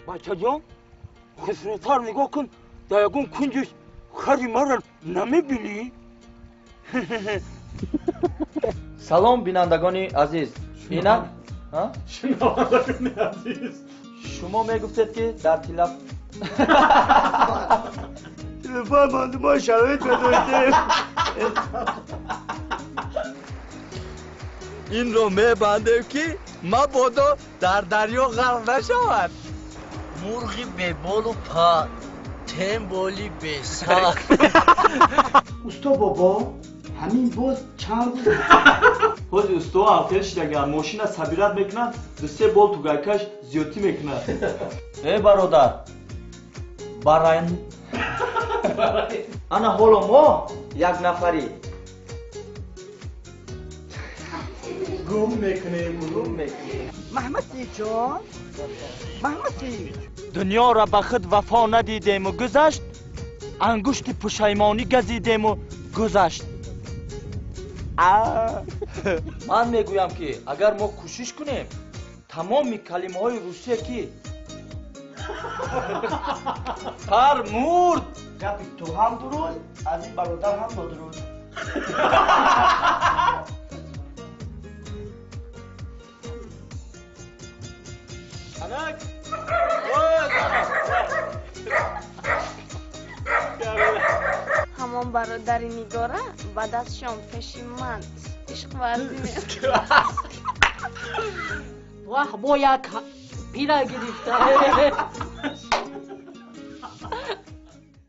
Бачаҷон, хусрӯтар нигоҳ кун, дар ягон кунҷиш хари маро намебинӣ? Салом, бинандагони азиз. Инак, шунавандагони азиз. Шумо мегуфтед, ки дар тилаф Телефон монду, мо шароит надоштем. Инро мебандем, ки мабодо дар дарё ғарқ нашавад. Мурғи беболу пар, темболи бесар. Усто бобо, ҳамин боз чанд рӯз. Ҳози усто алтел шидаган, мошина сабират мекунад, дусе бол тугайкаш зиёдтӣ мекунад. Э, бародар, барайн ана ҳоло мо як нафарӣ гум мекунем. Гум мекунем. Маҳмадиҷон, Маҳмадӣ. Дунёро ба худ вафо надидему гузашт, ангушти пушаймонӣ газидему гузашт. Ман мегӯям, ки агар мо кӯшиш кунем, тамоми калимаҳои русия ки фармурд. Гапи ту ҳам дуруст, аз ин бародар ҳам нодуруст. Анак. Ҳамон бародари Нигора баъд аз шом пеши ман ишқварзӣ. Ваҳ, бо як пира гирифта.